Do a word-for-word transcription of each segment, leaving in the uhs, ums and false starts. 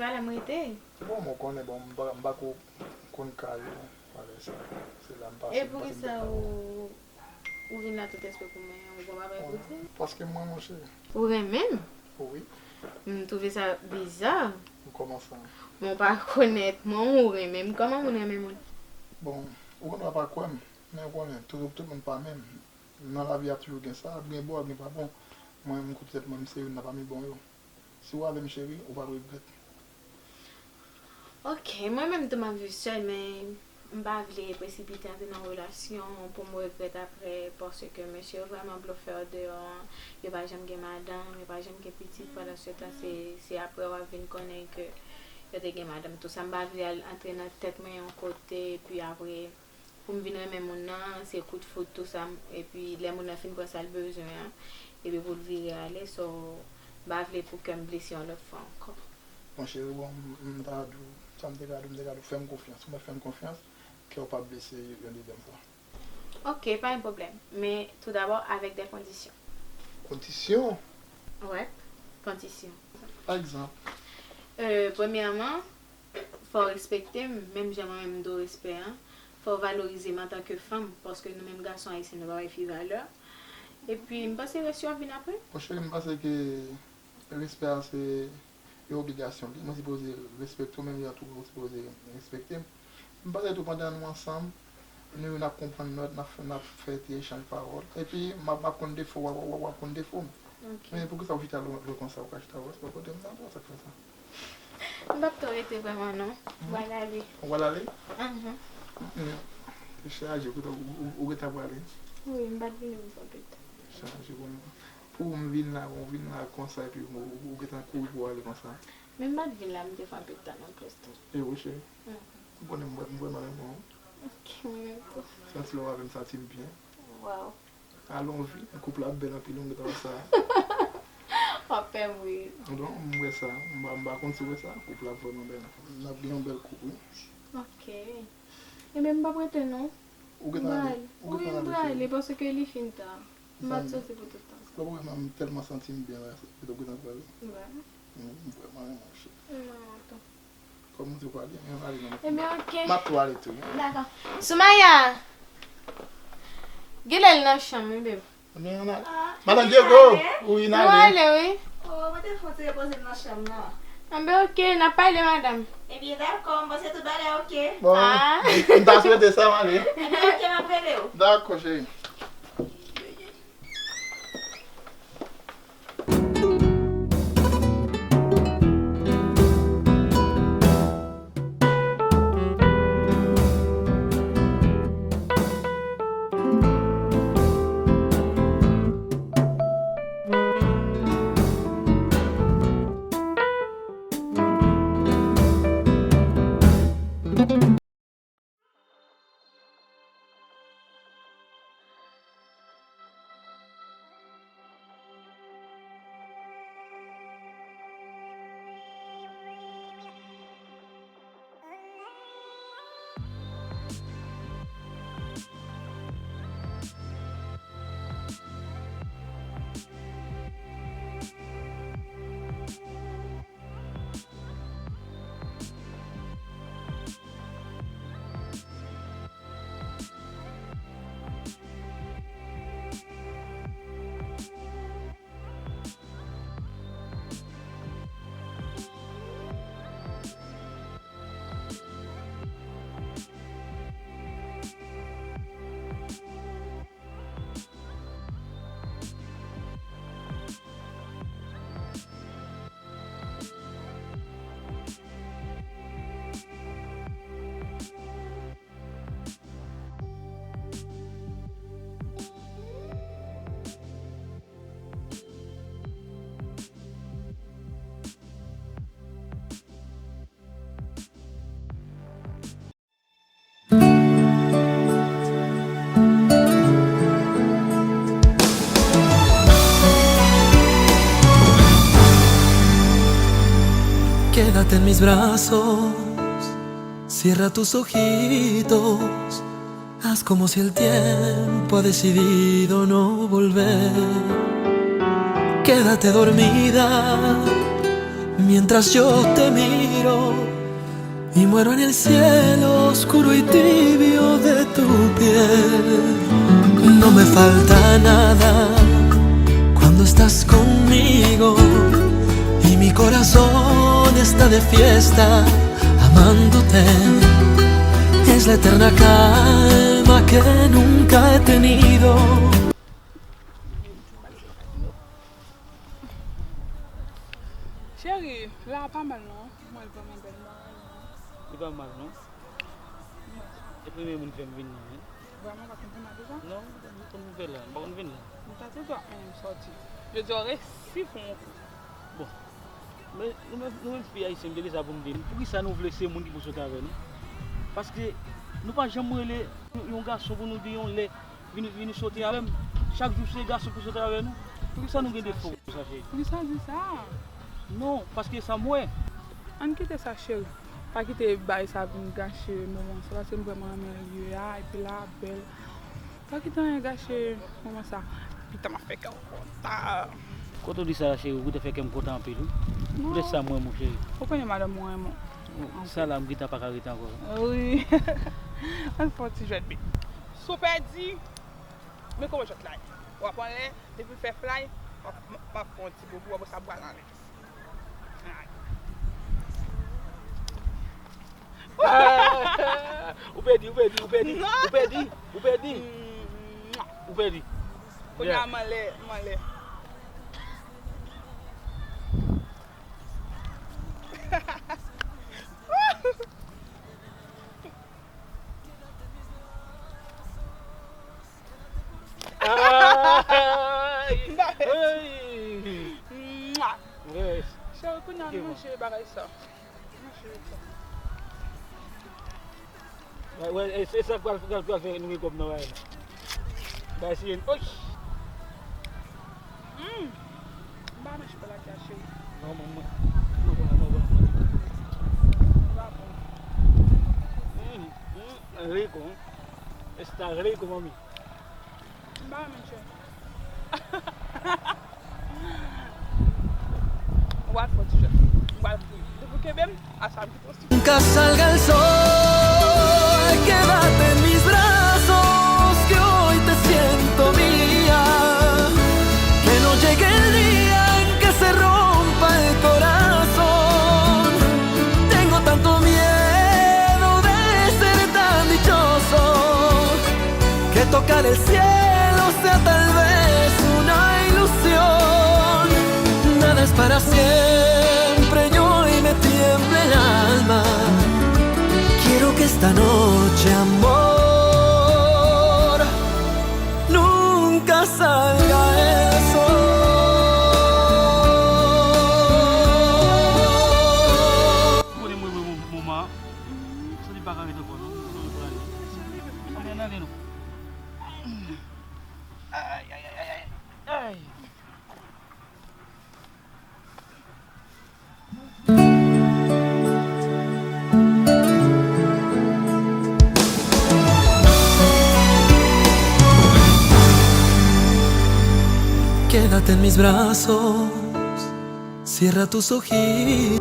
Vale m rete. Bon, mwen konnen, bon, m pa, m pa ko konn kay ou, bagay sa. Se la m pase, E poukisa ou, ou vin la tout espre pou mwen, ou gon bagay pou di? Paske mwen, monchè. Ou renmen m? Wi. M twouve sa biza. Kòman sa? Mwen pa konèt mwen ou renmen m. Kòman moun renmen moun? Bon, ou konn w pa kwè m, men ou konnen, tout, tout moun pa menm. Nan lavi a toujou gen sa, ap gen bon, ap gen pa bon. Mwen, m koute tèt mwen, m se youn nan pami bon yo. Si w avè m, cheri, ou p ap regrèt. Ok, mwen menm tou m ap viv sèl, men m pa vle presipite antre nan relasyon pou m regrèt apre, paske mesye yo vrèman blofè deyò an, yo pa janm gen madanm, yo pa janm gen pitit, pandan se tan se, se apre w ap vin konnen ke yo te gen madanm tou sa. M pa vle al antre nan tèt mwen yon kote, epi apre pou m vin renmen moun nan, se kout fout tou sa, epi lè moun nan fin pran sa l bezwen an, epi pou l vire ale, so m pa vle pou kè m blese yon lòt fwa ankò. Bon, cheri, bon, m, m ta di w, sa m te ka di w, m te ka di w, fè m konfyans. Ou mèt fè m konfyans, kè w p ap blese yon dezyèm fwa. Ok, pa gen pwoblèm. Men toudabò avèk de kondisyon. Kondisyon? Wè, kondisyon. Pa egzanp? Euh, premyèman, fò w respekte m, menm jan mwen menm m dwe w respè an. Fò w valorize m antanke fanm, paske nou menm gason ayisyen nou pa bay fi valè. Epi, m panse rès yo ap vin apre. Bon, cheri, m panse ke respè a se yon obligasyon li. Mwen sipoze respekte w, menm jan tou ou sipoze respekte m. M panse tou pandan nou ansanm, nou youn ap konprann lòt, n ap, n ap fè ti echanj pawòl. Epi, m ap, m ap konn defo w, w ap, w ap, w ap konn defo m. Ok. Men poukisa w chita lwen, lwen konsa, ou ka chita lwen bò kote m nan, sa k fè sa? M p ap twò rete vrèman non. M pral ale. Ou pral ale? Mhm. Mm. Chaje, ou, ou, ou, ou gentan prale? Wi, m pa t vini pou m fè pita. Chaje, bon. Pou m vin la, bon, vin la konsa, epi ou, ou, ou gentan kouri pou w ale konsa. Men m pa t vin la, m te fè anpil tan nan plis tou. E wi, cheri. Mm. Ou konnen m vrè-, m vrèman renmen w. Ok, mwen menm tou. Santi lè w avè m, santi m byen. Waw. Alon vi, koup la ap bèl anpil, ou gentan wè sa. W ap fè m ri. Bon, m wè sa, m pa, m pa konn si w wè sa, koup la ap vrèman bèl. N ap gen yon bèl koup, wi. Ok. Ebyen, m p ap rete non. Ou M gentan ale? pral. Ou Wi, gentan m ale, pral cheri? ale, paske li fin ta. M pa t Zanmi. Soti pou tout tan sa. Ou wè, m tèlman santi m byen la, se ou gentan prale. Wi. Mm, m vrèman renmen w, cheri. M renmen w tou. Kòm ou di w prale, men ale non. Ebyen, ok. M ap tou ale tou, wi. Dakò. Soumaya! Genlè l nan chanm, wi, beb. Men ann ale. Madan Diego! Wi, n Nou ale. Ale, wi. Oh, mwen te fè yon ti repoze m nan chanm nan. Anben, ok, n ap pale, madanm. Ebyen, dakò, m panse tout bagay ok. Bon, Ah. m ta swete sa, m ale. Ebyen, ok, m ap rele w. Dakò, cheri. Quédate en mis brazos, cierra tus ojitos, haz como si el tiempo ha decidido no volver. Quédate dormida, Mientras yo te miro y muero en el cielo oscuro y tibio de tu piel. No me falta nada cuando estás conmigo y mi corazón está de fiesta amándote. Es la eterna calma que nunca he tenido. Cheri, la a pa mal non. Mwen vrèman bèl mwen renmen. Li pa mal non. E premye moun fè m vin nan wi. Vrèman pa konn vin la deja? Non, m konn fè la, m pa konn vin la. M ta toujou ap mennen m sòti. Jodi a w resi fè yon kou. Bon. Men nou menm nou menm fi ayisyen m te di sa pou m di nou. Poukisa nou vle se moun ki pou sòti avè nou? Paske nou pa janm rele yon gason pou nou di yon lè vini vini sòti avè m. Chak jou se gason pou sòti avè nou. Poukisa nou gen defo konsa cheri? Poukisa w di sa? Non, paske sa m wè. Ann kite sa cheri. Pa kite bagay sa vin gache moman sa paske m vrèman renmen lye a epi la bèl. Pa kite anyen gache moman sa. Pita m ap fè kè w kontan. Kote w di sa la cheri, ou gentan fè kè m kontan anpil wi. Poutèt sa m renmen w cheri. Ou konnen madanm mwen renmen w. Sa la m gentan pa ka rete ankò. Wi. Ann fè yon ti jwèt bebe. Si w pèdi, men kòman jwèt la ye. W ap anlè, depi l fè flay, m ap fè yon ti bobo, apre sa m pral anlè. Ou pèdi, ou pèdi, ou pèdi, ou pèdi, ou pèdi, ou pèdi. Kounye a m anlè, m anlè. Ay! Ay! Mwa! Yes. Cheri, kounye a manje bagay sa. Manje sa. Wè, wè, e, e sa k pral, pral, pral fè nou gen kòb nan bagay la. Bagay siyen. Oy! Mm. M pa renmen chokola ki a cheri. Non, mwen, mwen. Mwen, mwen, mwen, mwen. Li pa bon. Mm, mm, rico. Está rico, mami. M pa renmen chè. Ou pa fò ti jèn. M pral kriye. Depi w kenbe m, a sa m kite w sou. Nunca salga el sol, quédate en mis brazos, que hoy te siento mía. Que no llegue el día en que se rompa el corazón. Tengo tanto miedo de ser tan dichoso. Que tocar el cielo sea tal vez una ilusión. Nada es para siempre y hoy me tiembla el alma. Quiero que esta noche, amor, nunca salga el sol. Ou konnen mwen, mwen, mwen, moman, santi pa ka ret ankò non, mwen prale. Ann ale non. Ay, ay, ay, ay, ay. Quédate en mis brazos, cierra tus ojitos.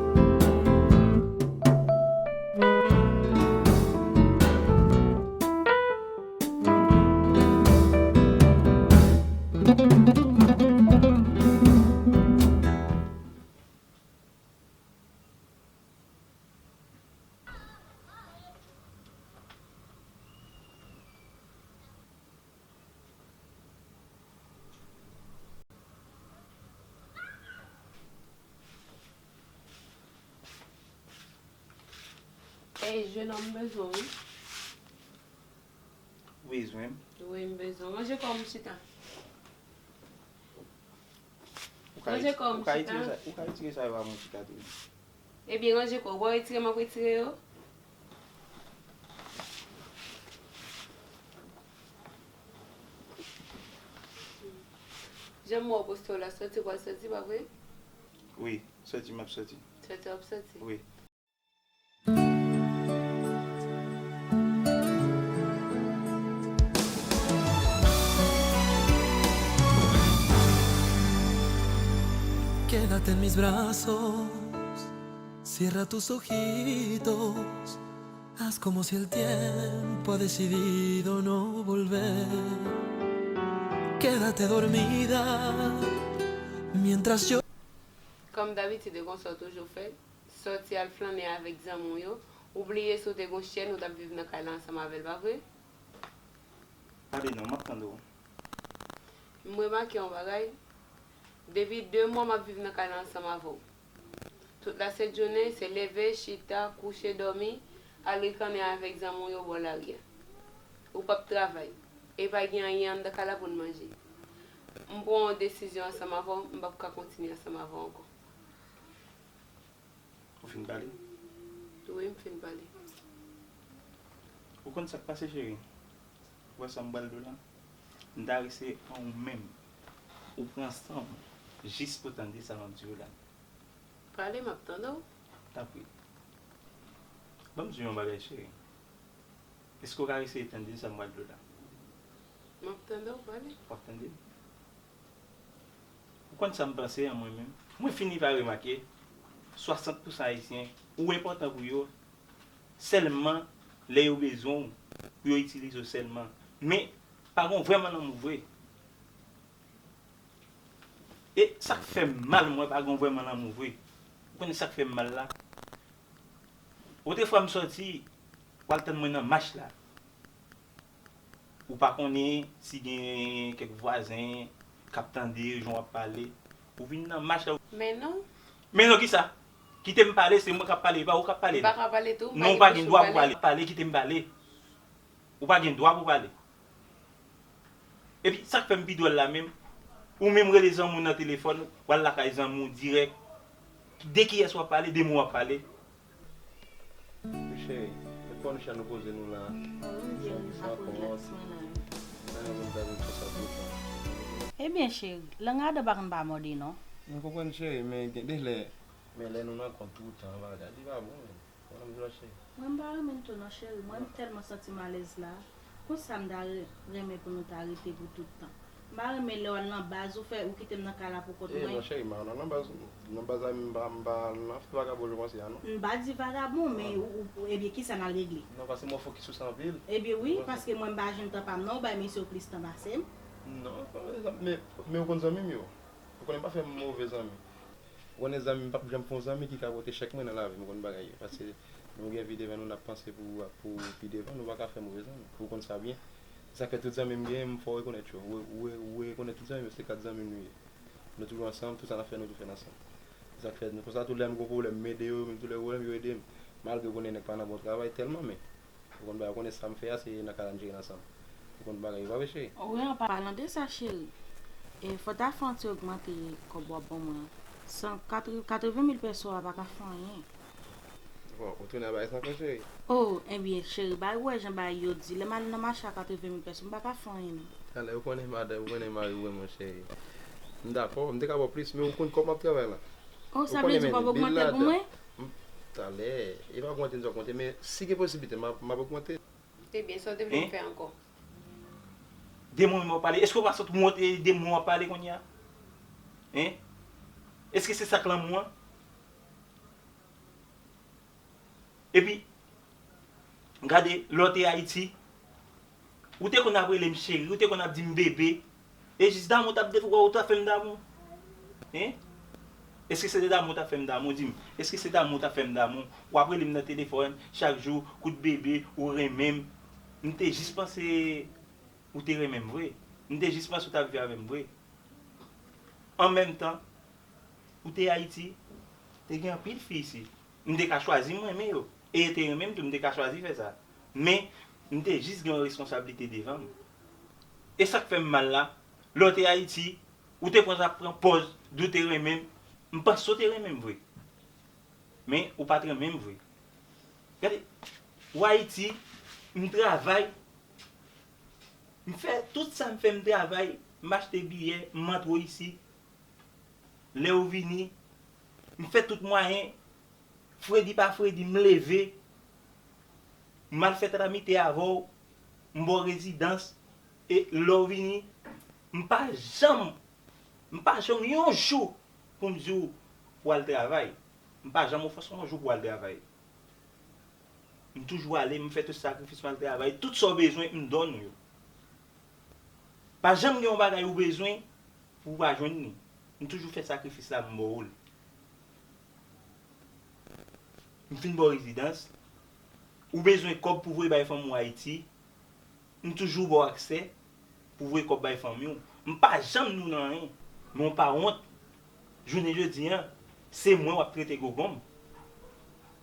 Ey, jennonm, m bezwen w wi. Ou bezwen m? Wi, m bezwen w. Ranje kò w m chita. Ou ka Ranje kò w m ou ka chita. Retire sa, ou ka retire sa yo a mwen chita tou. Ebyen, ranje kò w. Ou pa retire, m ap retire yo. Jan m wè w poste w la, soti w pral soti, pa vre? Wi, soti m ap soti. Soti w ap soti? Wi. Quédate en mis brazos, Cierra tus ojitos, haz como si el tiempo ha decidido no volver. Quédate dormida mientras yo... Kòm dabitid, e konsa w toujou fè, sòti al flannen avèk zanmi w yo. Ou bliye si w te gon chèn, ou t ap viv nan kay la ansanm avè l, pa vre? Pale non, m ap tande w. M remake yon bagay. Depi de mwa m ap viv nan kay la ansanm avè w. Tout lasent jounen, se leve, chita, kouche, dòmi, al rikannen avèk zanmi w yo bò lari a. Ou p ap travay. E pa gen anyen anndan kay la pou n manje. M pran yon desizyon ansanm avè w, m p ap ka kontinye ansanm avè w ankò. Ou fin pale? Wi, m fin pale. Ou konn sa k pase, cheri? Ou wè sa m pral di w la? M ta rese an ou menm. Ou pran san w jis pou tande sa m ap di w la. Pale, m ap tande w. Tanpri. Ban m di w yon bagay, cheri. Èske w ka eseye tande sa m pral di w la? M ap tande w, pale. W ap tande m? Ou konn sa m panse an mwen menm? Mwen fini pa remake, swasant pousan Ayisyen, ou enpòtan pou yo sèlman lè yo bezwen w, pou yo itilize w sèlman. Men, pa gon vrèman lanmou vre. E sa k fè m mal, mwen pa gon vrèman lanmou vre. Ou konnen sa k fè m mal la? Otrefwa m sòti, w al tann mwen nan mach la. Ou pa konnen si gen kèk vwazen k ap tande jan w ap pale. Ou vin nan mach la. Men non. Men non kisa? Kite m pale, se mwen k ap pale, e pa ou k ap pale. M pa ka pale tou. Non, ou pa gen dwa pou pale. Pale, kite m pale. Ou pa gen dwa pou pale. Epi, sa k fè m pi dwòl la menm, ou menm rele zanmi w nan telefòn, w al lakay zanmi w dirèk. De kiyès w ap pale? De moun w ap pale. Wi cheri, e fò nou chita nou poze nou la. Sa nou sa kòmanse. Sa nou konn ta vin konsa toutan. Ebyen cheri, lang adan pa konn pa mòde non. Mwen konprann cheri, men gen de lè. Men lè nou nan kont toutan, bagay li pa bon menm. Mwen menm di w la cheri. Mwen m pa renmen l tou non cheri, mwen m tèlman santi m alèz la. Konsa m ta renmen pou nou ta rete pou tout tan. M pa renmen lè w al nan baz ou fè ou kite m nan kay la pou kont mwen. Eh non cheri, m pa nan nan baz, nan baz la m pa m pa nan fè vagabon jan w panse a non. M pa di vagabon, men ou, ou, ebyen kisa n al regle? Non, paske mwen fokis sou sa anpil. Ebyen wi, paske mwen m pa jwenn tan pa m non, ou bay mesye yo plis tan pase m. Non, men, men ou konn zanmi m yo. Ou konnen m pa fè move zanmi. Ou konnen zanmi, m p ap janm fè yon zanmi ki ka pote chèk mwen nan lavi m, ou konn bagay yo. Paske nou gen vi devan nou, n ap panse pou, pou pi devan, nou pa ka fè move zanmi. Ou konn sa byen. Se sa k fè tout zanmi m genyen, m fè w rekonèt yo. Ou, ou, ou rekonèt tout zanmi m yo, se kat zanmi m nou ye. Nou toujou ansanm, tout sa n ap fè, nou tou fè l ansanm. Se sa k fè, konsa tou lè m gon pwoblèm, m ede yo, menm tou lè yo gen pwoblèm, yo ede m. Malgre yo konnen nèg pa nan bon travay tèlman, men Ou konn bagay, ou konnen sa m fè a, se nan kay la n jere l ansanm. Ou konn bagay yo, pa vre cheri? Wi, an palan de sa, cheri. E fò w ta fè yon ti ogmante kòb w ap ban mwen an. San, katreven mil pèso a pa ka fè anyen. Bon, ou tounen a bagay sa ankò, cheri? O, ebyen, cheri, bay ou wè jan bagay yo di. Lè m al nan mache a katreven mil pèso, m pa ka fè anyen non. Talè, ou konnen madanm, ou konnen mari w, wi, monchè. M dakò, m te ka ba w plis, men ou konn kòb m ap travay la. O, sa vle di w p ap ogmante l pou mwen? Talè, e pa ogmante m di w konte, men si gen posiblite, m ap, m ap ogmante. Ebyen, sa w te vle m fè ankò? De mwen menm w ap pale? Èske w pa santi w wont e de mwen w ap pale kounye a? Hein? Èske se sa k lanmou an? Epi, gade, lè w te Ayiti, ou te konn ap rele m cheri, ou te konn ap di m bebe, e jis damou w t ap defwa, ou t ap fè m damou? Hein? Èske se te damou w t ap fè m damou? Di m, èske se damou w t ap fè m damou? W ap rele m nan telefòn chak jou, kout bebe, ou renmen m. M te jis panse ou te renmen m vre. M te jis panse ou t ap viv avè m vre. An menm tan, ou te Ayiti, te gen anpil fi isit. M te ka chwazi m renmen yo. E yo te renmen m tou, m te ka chwazi fè sa. Men, m te jis gen yon reskonsablite devan m. E sa k fè m mal la, lè w te Ayiti, ou te konn ap pran pòz di w te renmen m, m panse w te renmen m vre. Men, ou pa t renmen m vre. Gade, w Ayiti, m travay, m fè tout sa m fè, m travay, m achte biyè, m antre w isit. Lè w vini, m fè tout mwayen, fredi pa fredi, m leve, m al fè tramite avè w, m ba w rezidans, e lè w vini, m pa janm, m pa janm yon jou pou m di w pou w al travay. M pa janm ofans ou yon jou pou w al travay. M toujou ale, m fè tout sakrifis, m al travay. Tout sa w bezwen, m donn ou yo. Pa janm gen yon bagay ou bezwen pou w pa jwenn li. M toujou fè sakrifis la, m ba w li. M fin ba w rezidans. Ou bezwen kòb pou voye bay fanmi w Ayiti. M toujou ba w aksè pou voye kòb bay fanmi w. M pa janm di w nan anyen. Men w pa wont. Jounen jodi a, se mwen w ap trete gogonm.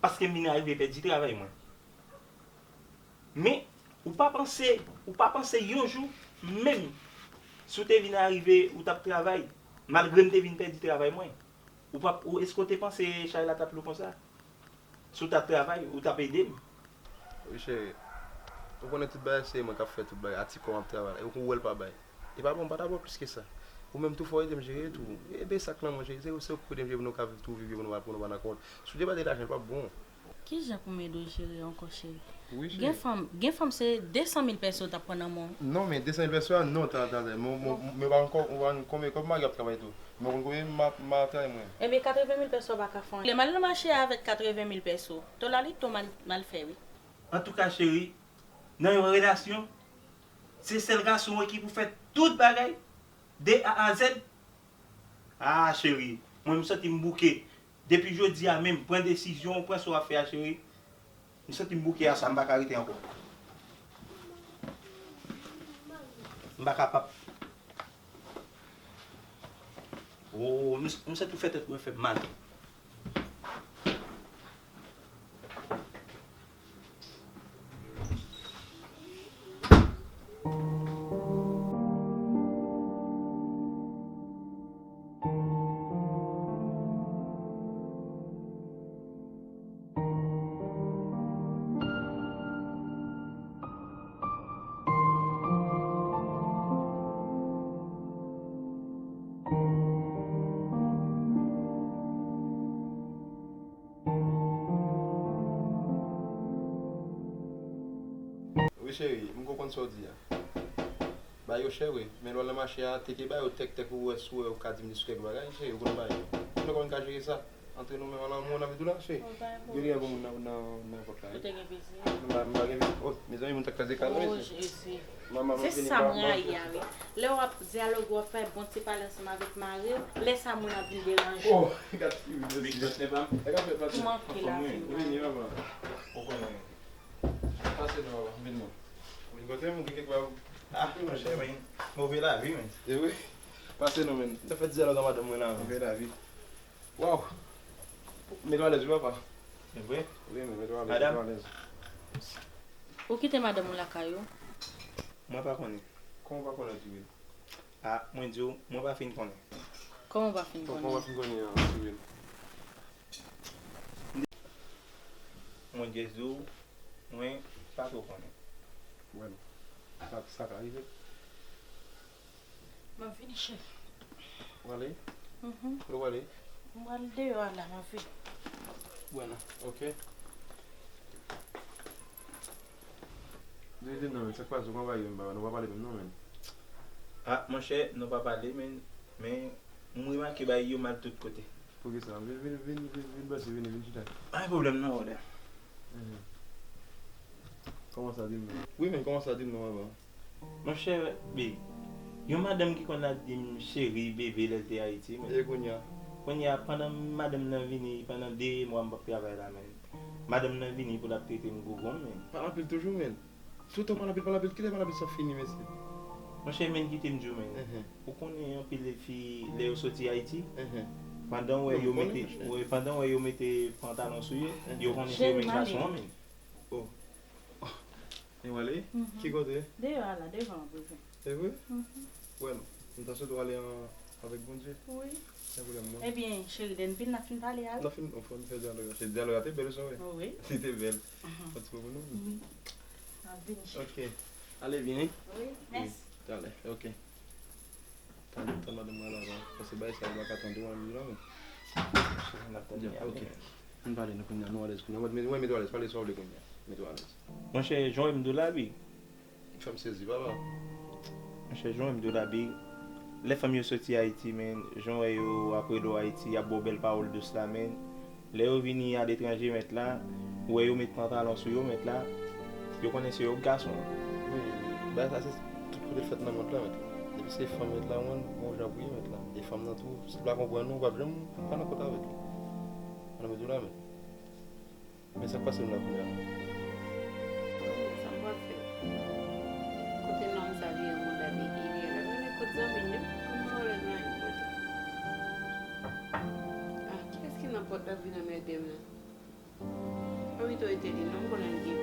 Paske m vin arive pèdi travay mwen. Men, ou pa panse, ou pa panse yon jou, menm si w te vin arive, ou t ap travay, malgre m te vin pèdi travay mwen, ou p ap, ou, èske w te panse chay la t ap lou konsa? Si w t ap travay, ou t ap ede m. Wi, cheri. Ou konnen tout bagay, se mwen k ap fè tout bagay. A ti kò m ap travay la. Ou wè l pa bay. E pa bon, m pa ta ba w plis ke sa. Ou menm tou fò w ede m jere tou. E de sak lan mwen, cheri. Se, se ou k pou ede m jere pou nou ka viv tou, viv pou nou pa, pou nou pa nan kont. Si w depase lajan, l p ap bon. Kijan pou m ede w jere ankò, cheri? Wi, cheri. Gen fanm, gen fanm se de san mil pèso w t ap pran nan men w. Non, men de san mil pèso a, non, ta, ta, ta, men, men, men pa ankò, ou pa konn konbyen kòb mari ap travay tou. Men ou konn konbyen ma, ma travay mwen. Ebyen, katreven mil pèso pa ka fè anyen. Lè m al nan mache a avèk katreven mil pèso. To la li to mal, mal fè, wi. Antouka, cheri, nan yon relasyon, se sèl gason wi ki pou fè tout bagay, de A a Z. Ah, cheri, mwen, m santi m bouke. Depi jodi a menm, pran desizyon w, pran sa w ap fè a, cheri. M santi m bouke a sa, m pa ka rete ankò. M pa kapab. Oh, m, m santi w fè tèt mwen fè m mal. Wi, cheri, m konprann sa w di a. Ba yo chè, wi. Men lè w al nan mache a, teke ba yo tèk, tèk pou w wè si w wè ou ka diminisye kèk bagay, cheri, ou konn ba yo. Ou konn kòman n ka jere sa? Antre nou menm, anlan moun anvi tou la, cheri. Gen, gen bon moun nan, nan, nan pòt la, wi. Ou te gen vizit? M pa, m pa gen vizit. Oh, mezanmi, moun t ap kraze kay la, mesye. Oh, Jezi. Se sa m rayi a, wi. Lè w ap dyaloge, w ap fè bon ti pale ansanm avèk mari w, lè sa moun ap vin deranje w. Oh, gad figi mesye. Ou manke lavi, mari. Ou konnen. Pase non, papa, vin non. Vin kote m, ou gen kèk bagay. Ah, monchè, men. Move lavi, men. E wi. Pase non, men. Sa fè dyalòg a madanm mwen la, men. Move lavi. Waw. Met w alèz, wi, papa. Se vre? Wi, men met w alèz, met w alèz. Ou kite madanm ou lakay ou? Mwen pa konnen. Kòman w pa konnen, Tiwil? Ah, mwen di w, mwen pa fin konnen. Kòman w pa fin konnen? Kòman w pa fin konnen an, Tiwil? Mwen just di w, mwen pa two konnen. Bueno, sa, sa ka rive. M ap vini, cheri. W ale? Mhm. Kote w ale? M pral deyò a la, m ap vini. Bueno, ok. Di, di non, men, sa k pase, ou konn bagay yo, men, papa, nou pa pale menm non, men. Ah, monchè, nou pa pale, men, men, m remake bagay yo mal tout kote. Poukisa? Vin, vin, vin, vin, vin pase, vini, vin chita. Pa gen pwoblèm non, brother. Mhm. Kòman sa, di m non? Wi, men kòman sa, di m non avan. Monchè, Big, yon madanm ki konn ap di m cheri, bebe lè l te Ayiti, men. E kounye a? Kounye a, pandan madanm nan vini, pandan de mwa m p ap travay la, men. Madanm nan vini pou l ap trete m gogonm, men. Pale anpil toujou, men. Toutan pale anpil, pale anpil. Kilè pale anpil sa fini, mesye? Monchè, men, kite m di w, men. Mhm. Ou konnen anpil fi, lè yo soti Ayiti, mhm, pandan w wè yo mete, wè, pandan w wè yo mete pantalon sou yo, mhm, yo konnen se yo menm gason an, men. Oh. E w ale? Mhm. Ki kote? Deyò a la, devan an, devan. E vre? Mhm. Wè non. M ta swete w ale an, avèk Bondye. Wi. Gen pwoblèm non. Ebyen, cheri, dènpil n ap fin pale a, wi. N ap fin, fò n fè dyalòg la. Se dyalòg la te bèl, ou sonje? Wi. Li te bèl. Mhm. Fò ti pou nou. Wi. N ap vini, cheri. Ok. Ale byen, wi. Wi, mèsi. Talè, ok. Tann, tann madanm mwen la, non. Paske bagay sa yo pa ka tande w anvi la, men. N ap tande, ok. Ann pale, nou kounye a, nou alèz kounye a. Mwen, mwen, mete w alèz, pale sa w vle kounye a. Mete w alèz. Monchè, jan w wè m di w la, Big. Fè m sezi, papa. Monchè, jan w wè m di w la, Big. Lè fanm yo soti Ayiti, men, jan w wè yo ap rele w Ayiti, y ap ba w bèl pawòl dous la, men. Lè yo vini aletranje, mèt la, ou wè yo met pantalon sou yo, mèt la, yo konnen se yo k gason. Wi, bagay sa se tout kote l fèt nan mond lan, mèt la. Depi se fanm, mèt la, ou konn jan pou ye, mèt la. E fanm nan tou, si l pa konprann ou, ou p ap janm pa nan kont avè l. Mwen, mwen di w la, mèt. Men sa k pase m la kounye a? Sa m pral fè? Kote nonm sa vire mouda li, li rele. Rele kot zanmi l, li pa konn malèz nan yon kote. Ah, kiyès ki nan pòt la k vin anmède m la? Otorite li non, m konnen l gen.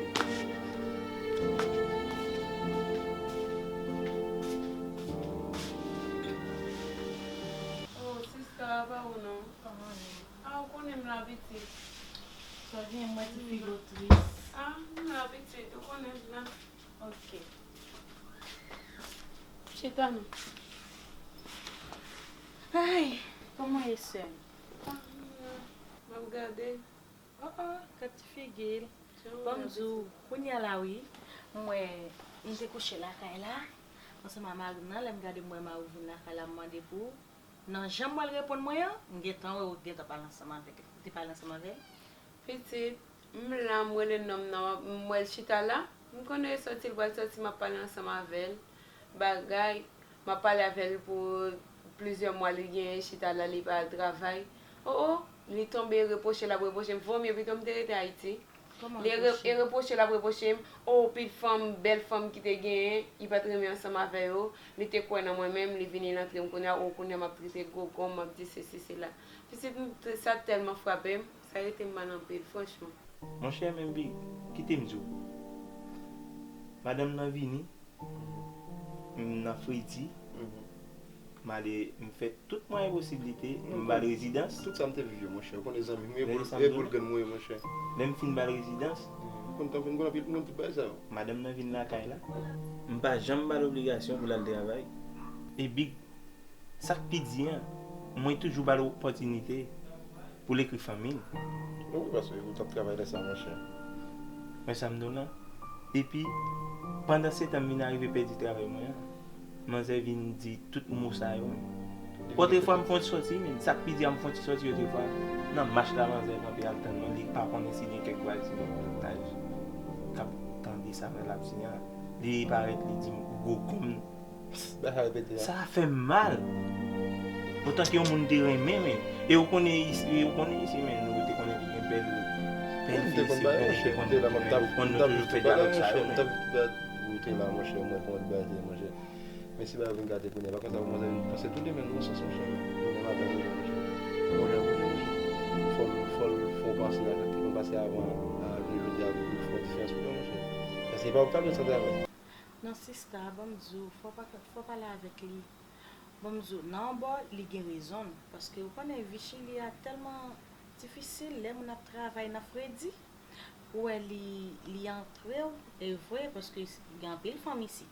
Oh, sista, pa ou non. Kòman w ye? Ah, ou konnen m la pitit. Sa gen mwen ti figo tris. Ah, m la pitit, ou konnen m la. Ok. Chita non. Ay, kòman w ye, sè m? Ah, m la. M ap gade. Oh, oh, gad ti figi l. Ban m di w, kounye a la wi, m wè m te kouche lakay la, ansanm ak mari m nan, lè m gade m wè mari w vin lakay la, m mande pou ou. Nan jan m wè l reponn mwen an, m gentan wè ou gentan pale ansanm avèk, ou te pale ansanm avè l. Pitit, m la, m rele nonm nan, m wè l chita la, m konnen e sòti l pral sòti, m ap pale ansanm avè l. Bagay, m ap pale avè l pou plizyè mwa, li genyen chita la, li pa al travay. O, o, li tonbe repwoche, l ap repwoche m. Vomye pito m te rete Ayiti. Kòman repwoche? Li re-, e repwoche, l ap repwoche m. O, pil fanm, bèl fanm ki te genyen, li pa t renmen ansanm avè yo. Li te kwè nan mwen menm, li vini, l antre m kounye a. O, kounye a, m ap trete gwo gonm, m ap di sesi, sela. Pitit, m, sa tèlman frape m, sa rete m mal anpil, franchman. Monchè, men Big, kite m di w. Madanm nan vini, m nan fredi, m ale, m fè tout mwayen posiblite, m ba l rezidans. Tout sa m te viv yo, monchè. Ou konnen zanmi m ye, e pou l, e pou l grenn mwen ye, monchè. Lè m fin ba l rezidans, m konn tanpri, m konn anpil, m konn tout bagay sa yo. Madanm nan vin lakay la, m pa janm ba l obligasyon pou l al travay. E Big, sa k pi di an, mwen toujou ba l opòtinite pou l ekri fanmi l. Wi, paske ou t ap travay lè sa, monchè. Men sa m di w lan. Epi, pandan se tan m vin arive pèdi travay mwen an, manzè vin di tout mo sa yo. Otrefwa, m fè yon ti sòti, men sa k pi di a, m fè yon ti sòti otrefwa. Nan mach la, manzè kanpe al tann mwen, li pa konnen si gen kèk vwazen nan etaj k ap tande sa mwen l ap di a. Li parèt, li di m, "Gwo gonm." Sa repete a. Sa fè m mal. Otan ke yon moun te renmen, men. E ou konnen isi, e ou konnen isi, men, nou te konnen li gen bèl, bèl fi isi, bèl, te konn, te konn nou toujou fè dyalòg sa yo, men. Ou te la, monchè, mwen konn bagay, monchè. Men si bagay vin gate kounye a, pa konsa, ou kòmanse vin panse tou demen nan sans, monchè, men. Ou gen madanm ou, monchè. Ou gen madanm ou, monchè. Fò l, fò l fè yon pase a, sa te konn pase avan, a, vin jodi a, pou l fè yon diferans pou mwen, monchè. Paske e pa ou k ap jwenn san travay. Non, sista, ban m di w, fò w pa, fò w pale avèk li. Ban m di w, nan yon bò, li gen rezon l, paske ou konnen vi Chili a tèlman difisil, lè moun ap travay nan fredi, ou wè li, li antre w, e vre, paske gen anpil fanm isit.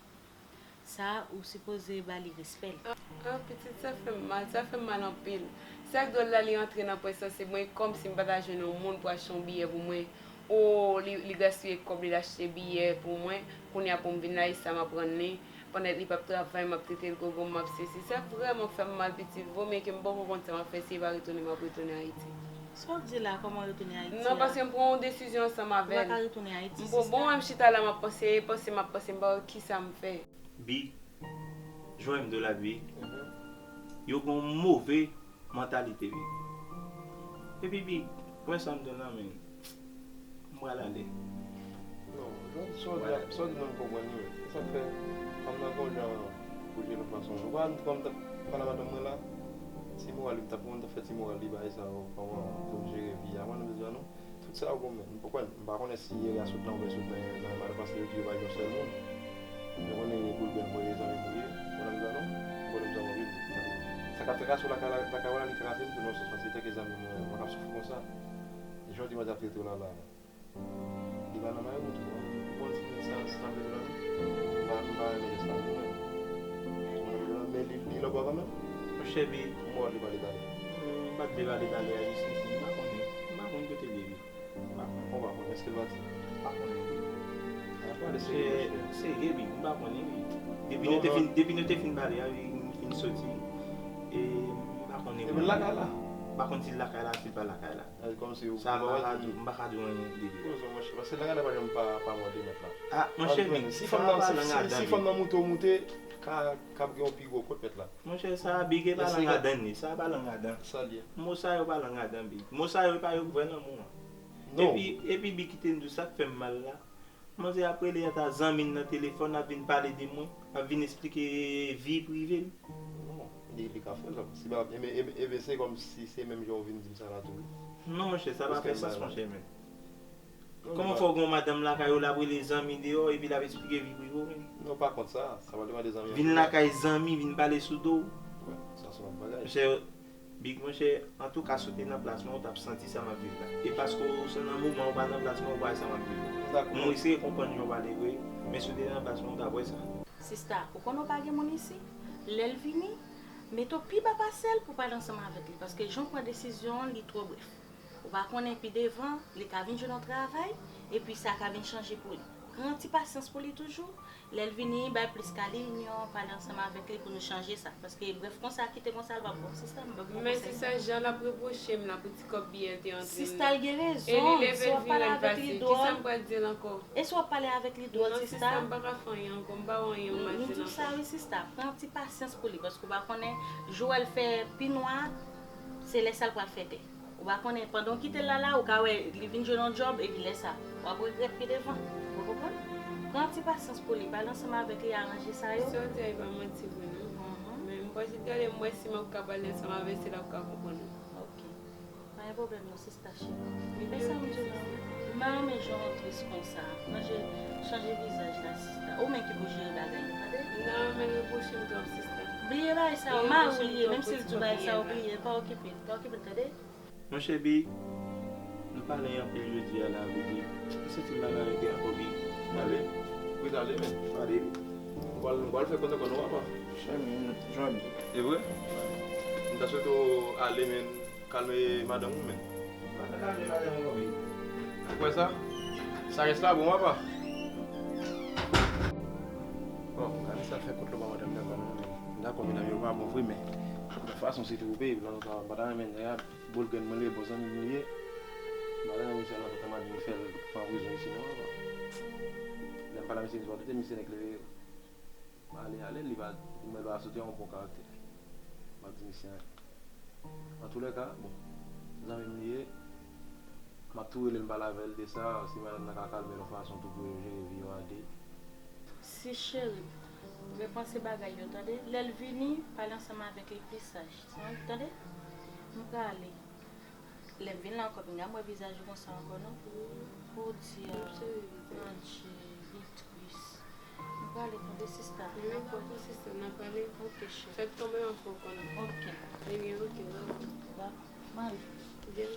Sa, ou sipoze ba li respè l. Ah, pitit, sa fè m mal, sa fè m mal anpil. Sa k dwòl la, li antre nan pwen sanse mwen, kòmsi m pa ta jwenn yon moun pou achte yon biyè pou mwen. O, li, li gaspiye kòb li, l achte biyè pou mwen. Kounye a pou m vin la, e sa m ap rann li. Pandan li p ap travay, m ap trete l gwo gonm, m ap sesi. Sa vrèman fè m mal, pitit. Vomye ke m poko konn sa m ap fè, si e pa retounen, m ap retounen Ayiti. Sa w ap di la, kòman retounen Ayiti a? Non, paske m pran yon desizyon ansanm avè l. Ou pa ka retounen Ayiti, sista. Bon, bon, mwen m chita la, m ap panse, panse, m ap panse, m pa wè kisa m fè. Big, jwè m de la, Big. Yo gen yon move mantalite, Big. Epi, Big, wè sa m di w nan men, m pral ale. Non, sa w di a, sa w di nan m konprann li, men. E sa k fè, fanm nan gon jan bouje lòt fason. Ou pa, kòm m t ap pale a madanm mwen la, ti moral li, m t ap, m t ap fè ti moral li, bagay sa yo, kòman pou l jere vi a, mwen, m bezwen, non. Tout sa yo gon men. M pa konnen, m pa konnen si yè a sot nan oubyen sot nan, nan mal, paske yo di yo pa yon sèl moun. Yo konnen e boul bèl mwen e zanmi m ou ye. Mwen nan mizè non, m konnen m zanmi w anpil. Sa k ap trakase w lakay la, lakay w la, li trakase m tou nan yon sans, paske tanke zanmi m, mwen, mwen k ap soufri konsa. E jan w di manzè ap trete w la, la. Li pa nan may ou tou, non. Ou konn si moun sa, sa vle di la, non? M pa, m pa renmen jès la, non, mwen. Mwen, men li, li lòbò kanmenm? Monchè, Big. Kòman w ap pale talè? M pa t vle pale talè a jis isi, m pa konnen. M pa konn kote l ye, Big. M pa konnen. Ou pa konnen, èske l pati? M pa konnen. A, pale serye, monchè. Serye, Big, m pa konnen, Big. Depi nou te fin, depi nou te fin pale a, Big, m fin soti. E m pa konnen. Epi l lakay la? M pa konn si l lakay la, si l pa lakay la. Sa m pa ka di w, m pa ka di w anyen de li. Poze w, monchè, paske lakay la pa janm pa, pa mòde nèt la. Ah, monchè Big, si fanm nan, si, si fanm nan moute w moute, ka, ka gen yon pi gwo kont nèt la. Monchè, sa Big, e pa lang adan li, sa pa lang adan. Sa l ye? Mo sa yo pa lang adan, Big. Mo sa yo, e pa yo k vre lanmou an. Epi, epi Big, kite m di w, sa k fè m mal la, manzè ap rele ata zanmi l nan telefòn, ap vin pale de mwen, ap vin esplike vi prive m. Non, li, li ka fè sa. Si pa, ebyen, ebyen, ebyen, se kòmsi se menm jan w vin di m sa la tou wi. Non, monchè, sa pa fè sans, monchè, men. Kòman fè w gen yon madanm lakay ou, l ap rele zanmi deyò, epi l ap esplike vi prive w, men? Non, pa kont sa. Sa pa depann de zanmi an. Vin lakay zanmi, vin pale sou do w. Wè, sa se yon lòt bagay. Monchè, Big monchè, antouka si w te nan plas mwen, ou t ap santi sa m ap viv la. E paske w se nan moman ou pa nan plas mwen, ou pa wè sa m ap viv la. Dakò. M eseye konprann jan w pale vre, men si w te nan plas mwen, ou t ap wè sa. Sista, ou konnen w pa gen moun isi? Lè l vini, mete w pi ba pase l pou w pale ansanm avèk li. Paske jan w pran desizyon an, li twò brèf. Ou pa konnen pi devan, li ka vin jwenn yon travay, epi sa ka vin chanje pou li. Pran ti pasyans pou li toujou. Lè l vini, bay plis kalinyon, pale ansanm avèk li pou nou chanje sa. Paske brèf konsa, kite konsa, l p ap bon. Sista, m p ap bon konsèy sa. Men sista, jan l ap repwoche m la pou ti kòb biyè l te antre m nan. Sista, l gen rezon. E li leve l vire l pase. Kisa m pral di l ankò? E si w ap pale avèk li dwòl, sista? Non, sista, m pa ka fè anyen ankò. M pa wè anyen m mache l ankò. M di w sa wi, sista. Pran ti pasyans pou li, paske ou pa konnen, jou a l fè pi nwa, se lè sa l pral fè tè. Ou pa konnen, pandan w kite l la la, ou ka wè li vin jwenn yon djòb, epi lè sa, w ap regrèt pi devan. Ou konprann? Pran ti pasyans pou li, pale ansanm avèk li, aranje sa yo. Sa w di a, e pa manti vre non. Men m pral jis gade, m wè si m ap ka pale ansanm avè l, se la w ka konprann ou. Ok. Pa gen pwoblèm non, sista cheri. Men sa m di w la wi. M pa renmen jan w tris konsa. Chanje, chanje vizaj la, sista. Ou menm ki pou jere bagay yo, tande? M ta renmen l repwoche m twòp, sista. Bliye bagay sa yo, mari w li ye, menm si l di w bagay sa yo, bliye l, pa okipe l, pa okipe l, tande? Monchè Big, nou pale anpil jodi a la wi Big. M santi m pa ka rete ankò Big. Ale. Wi, ale men. Ale. Nou pral, nou pral fè kòntan kò nou apa. Chè men, jwenn. E vre? M ta swete w ale men, kalme madanm ou men. M pa ka kalme madanm mwen Big. Ou kwè sa? Sa rès la bon apa. Bon, gade sa l fè kot lo ba madanm nan kò non men. M dakò medam yo pa bon vre men, nan fason se twoupe, lòt lòt la m pa ta renmen nèg la. Boul grenn mwen li ye, bon zanmi m li ye. M pa ta renmen misye al nan tèt anba di m fè l pran prizon isi non. Lè m pale a misye, misye pa doute misye nèk leve. M ale ale, li pa, li mwen lwa soti a yon bon karaktè. M ap di misye anyen. Antoulèka, bon, zanmi m li ye. M ap tou rele l, m pale avè l de sa, si madanm nan ka kalme l yon fason tou pou yo jere vi yo a de. Si cheri, repanse bagay yo, tande. Lè l vini, pale ansanm avèk li pi saj. Tande? M prale. Lè m vin la ankò, pinga m wè vizaj ou konsa ankò non. Podyab, Bondye, li tris. M prale tande sista. N ap wè. Dakò sista, n ap pale. Ok cheri. Fè l tonbe yon fwa w konnen. Ok. Ebyen ok, dakò. Dakò. M ale. Byen.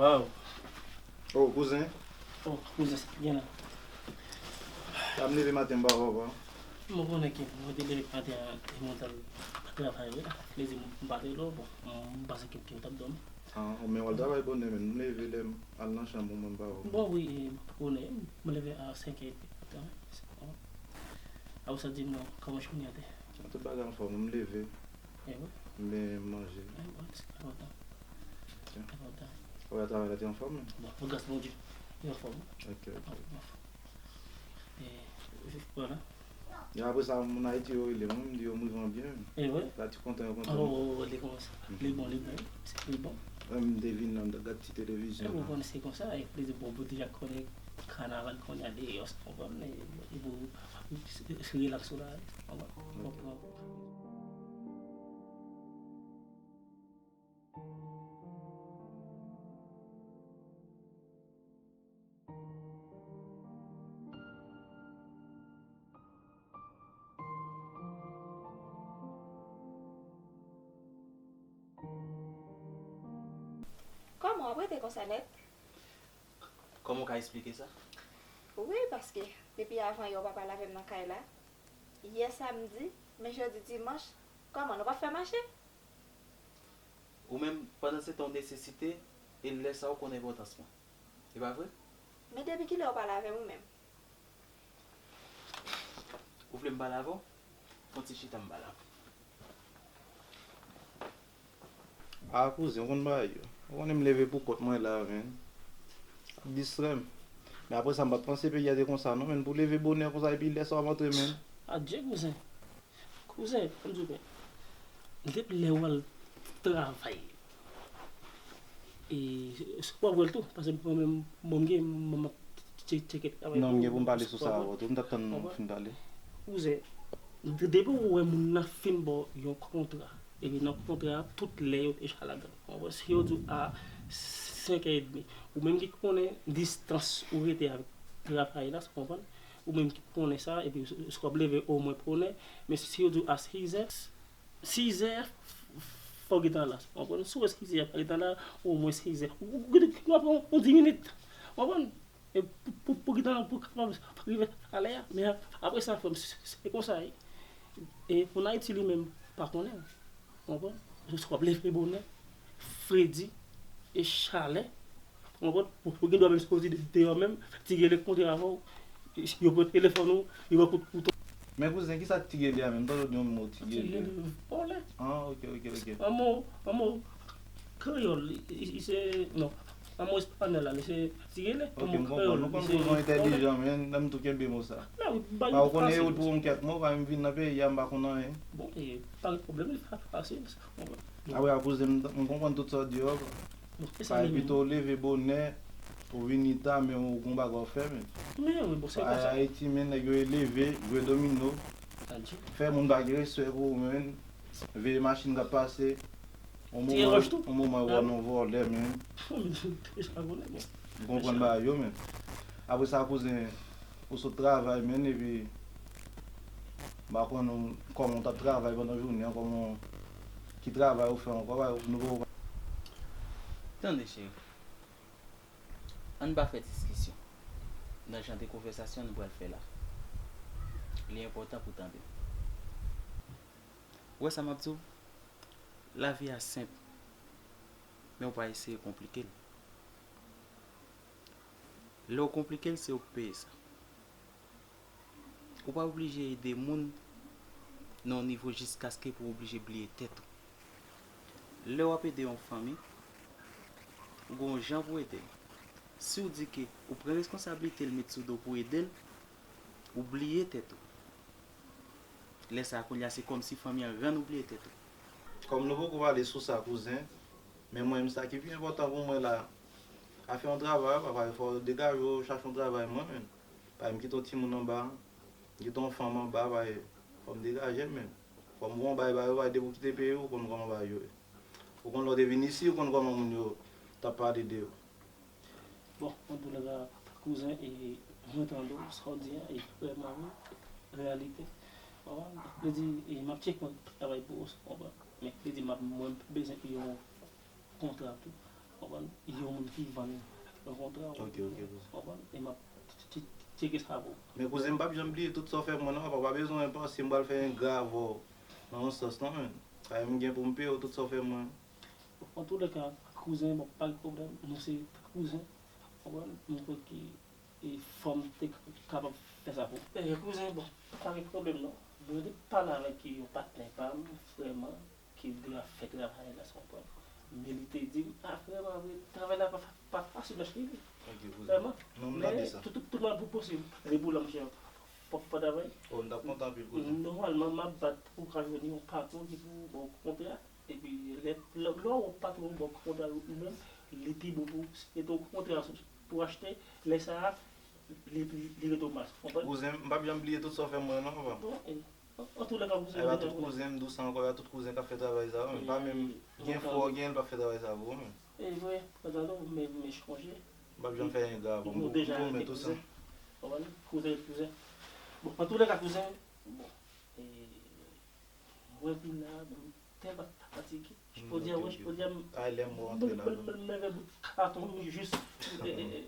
Waw. Oh, kouzen. Oh, kouzen, sa gen la. Sa m leve maten m pa wè w ankò. Mwen konnen ke mwen te leve maten an, e mwen t al travay, wi. Plezi m pa te lò, bon, m panse ke, ke m t ap dòmi. Ah, men w al travay bonè, men m leve lè m al nan chanm ou, mwen m pa wè w. Bon, wi, e, bonè, m leve a senk è epi maten, wi. Apre sa, di m non, kòman jounen an te? Tout bagay anfòm, m leve, e wi, m manje. E wi, se enpòtan. Ok. Enpòtan. Ou wè travay la te anfòm, men? Bon, gras Bondye, li anfòm. Ok, ok. Anfòm. E, vwala. E apre sa, moun Ayiti yo rele mwen, m di yo m rive an byen. E vre? La ti kontan yo kontan. Oh, li konsa. Li bon, li bon. Li bon. Mwen, m te vin nan, m t ap gad ti televizyon. E ou konn se konsa, e plezi pou ou deja konnen kanaval kounye a deyò, ou konprann, e, e pou se relax ou la, ou konprann? Kòman w ap rete konsa nèt? Kòman w ka eksplike sa? Wi, paske depi avan yè w pa pale avè m nan kay la. Yè samdi, men jodi dimanch, kòman nou p ap fè mache? Ou menm, pandan se tan w nesesite, e lè sa w konn enpòtans mwen. E pa vre? Men depi kilè w pale avè m ou menm? Ou vle m pale avè w? Fè yon ti chita m pale avè w. Ah, kouzen, ou konn bagay yo. Ou konnen m leve pou kont mwen la, men. Ap distrè m. Men apre sa, m pa t panse peyi a te konsa, non, men. Pou leve bonè konsa, epi lè sa w ap antre, men. Adje, kouzen. Kouzen, ban m di w byen, depi lè w al travay, e, w ap wè l tou, paske mwen menm, bon, m gen, m ap tcheke travay. Non, m gen pou m pale sou sa avè w tou, m t ap tann nou fin pale. Kouzen, depi w wè moun nan fin ba w yon kontra, epi nan kontra a, tout lè yo deja ladan l. Ou konprann? Si yo di w a senk è edmi, ou menm ki konnen distans ou rete avèk travay la, ou konprann? Ou menm ki konnen sa, epi w ap leve omwen bonè, men si yo di w a sizè, sizè, fò w gentan la, ou konprann? Si w wè sizè pa gentan la, omwen sizè, ou gentan pran yon dis minit, ou konprann? E pou, pou, pou gentan, pou kapab rive alè a, men apre sa, frè m, se konsa, e, e moun Ayiti li menm pa konnen. Ou konprann? Swa w ap leve bonè, fredi, e chalè. Ou konprann? Ou, ou gen dwa menm sipoze deyò menm, Ti Gele kontre avè w, yo pran telefòn ou, yo ba w kout kouto. Men kouzen, kisa Ti Gele a menm? M tande w di yon mo Ti Gele. Ti Gele vòlè. Ah, ok, ok, ok. Yon mo, yon mo kreyòl, li, li se, non, yon mo espanyòl la, li se Ti Gele. Ok, m konprann. Nou konn koze w entèlijan, men, lè m tou kenbe mo sa. Pa ou konnen yo pou yon kèk mo, pa m vin nan peyi a, m pa konn anyen. Bon, e, pa gen pwoblèm, li fasil. Apre a kouzen m, m konprann tout sa w di yo. Bon, se sa li menm. Pito w leve bonè, ou vini ta, men ou gon bagay w fè, men. Men wi, bon, se konsa. Ayiti, men, nèg yo leve, jwe domino. Fè moun pa gen respè pou ou, men. Veye machin k ap pase. Yon moman, yon moman, yo wè w yon vòlè, men. Ou konprann bagay yo, men. Apre sa, kouzen, ou sot travay, men, epi m pa konn kòman w t ap travay pandan jounen an, kòman, ki travay ou fè ankò, pa nou poko. Tande, cheri. Ann pa fè diskisyon nan jan de konvèsasyon nou pral fè la. Li enpòtan pou w tande m. Ou wè sa m ap di w? Lavi a senp, men w pa eseye konplike l. Lè w konplike l, se ou k peye sa. Ou pa oblije ede moun nan yon nivo jiskaske pou w oblije bliye tèt ou. Lè w ap ede yon fanmi, ou gen yon jan pou w ede l. Si w di ke ou pran reskonsablite l met sou do w pou w ede l, ou bliye tèt ou. Lè sa a, kounye a, se kòmsi fanmi an rann ou bliye tèt ou. Kòm nou poko pale sou sa, kouzen, men mwen menm, sa ki pi enpòtan pou mwen la, afè yon travay, papa, fò w degaje w, chache yon travay mwen menm. Paske m kite yon timoun anba, m kite yon fanm anba, paske fò m degaje m menm. Fò m gon bagay ba yo, paske depi w kite peyi w, ou konn kòman bagay yo ye. Ou konn lè w te vin isi, ou konn kòman moun yo t ap pale de ou. Bon, antouka, kouzen, e, mwen tande w, sa w di a, e, vrèman, wi, reyalite. Ou konprann? Vle di, e, m ap tcheke yon travay pou ou, ou konprann? Men, vle di, m ap, mwen, m bezwen yon kontra tou, ou konprann? Yon moun ki vann yon kontra, ou konprann? E m ap tch-, tch-, Tcheke sa pou. Men kouzen, m p ap janm bliye tout sa w fè pou mwen non, papa. Ou pa bezwen panse m pral fè engra avè w nan yon sans non, men. Sa m gen pou m peye w tout sa w fè pou mwen. Antoulèka, kouzen, bon, pa gen pwoblèm, nou se kouzen, konprann? Mwen kwè ke e, fò m te k- kapab fè sa pou. E, kouzen, bon, pa gen pwoblèm non. Mwen te pale avèk yon patnè pa m, frè m, ki deja fè travay la, sa w konprann. Men li te di m, a, vrèman vre, travay la pa, pa fasil non, cheri. Ok, kouzen. Vrèman. Men tout, tout, tout mwen pou posib. Epi pou la, monchè, fò, fò travay. Oh, m t ap kontan anpil, kouzen. Nòmalman, m ap bat pou ka jwenn yon patwon ki pou bon kontra. Epi, lè, lè, lè w patwon ba w kontra ou menm, li pi bon pou, li te yon kontra pou achte, lè sa a, li, li, li rete w mas. Konprann? Kouzen, m p ap janm bliye tout sa w fè mwen non, papa. Bon, e, an, antoulèka, kouzen, Eba, tout kouzen, m di w sa ankò, y a tout kouzen k ap fè travay sa yo, men pa menm gen fwa w gen, l p ap fè travay sa pou ou menm. E vre, pandan nou, men, men chonje. M p ap janm fè engra avè w, m pwomèt ou sa. Konprann? Kouzen, kouzen. Bon, antoulèka, kouzen, bon, e, mwen vin la, bon, m tèlman fatige. Jodi a, wè, jodi a, m, ay, lè m wè w antre la, m, m, m leve bout katon jis, e, e, e,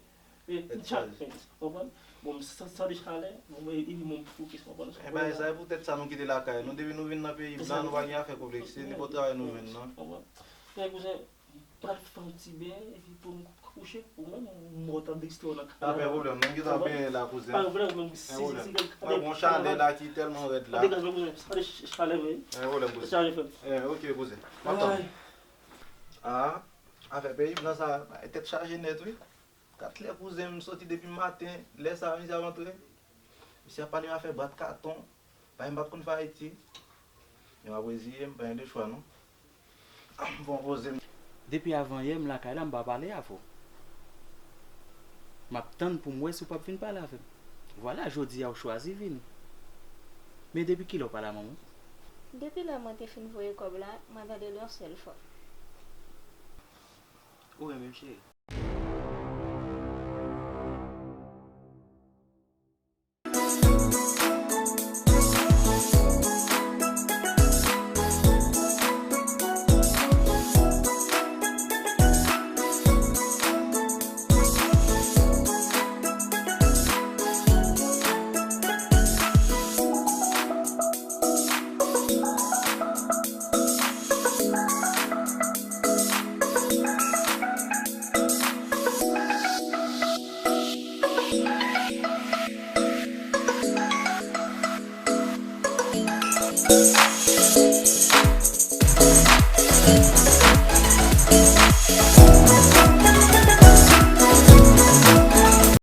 e, tèt chaje, konprann? Bon, m san, san de chalè, bon, e, e, bon, m fokis, konprann? E bagay sa, e poutèt sa nou kite lakay nou. Depi nou vin nan peyi blan, nou pa gen afè konplekse, nenpòt travay nou jwenn nan. Konprann? Men kouzen, m pral fè yon ti beny, epi pou m kouche, ou menm, m wè w t ap degiste w nan kay la. Pa gen pwoblèm, m gentan benyen la, kouzen. Pa gen pwoblèm, ou menm, si, si, si, si, mwen gen yon chalè la ki tèlman rèd la. Degaje, kouzen, sa de ch-, chalè vre. Pa gen pwoblèm, kouzen. Chaje, frè m. Eh, ok, kouzen. M ap tann. Ay. Ah, afè peyi blan sa, tèt chaje nèt, wi. Kat lè kouzen m soti depi maten, lè sa a misye ap antre. Misye ap pale m afè bwat katon. Bagay m pa t konn fè Ayiti. Men m ap reziye m, pa gen de chwa non. Bon, poze m. Depi avanyè m lakay la, m pa pale avè w. M ap tann pou m wè si w p ap vin pale avè m. Vwala, jodi a w chwazi vini. Men depi kilè w pa la, manman? Depi lè mwen te fin voye kòb la, mwen tande l yon sèl fwa. Ou renmen m, cheri?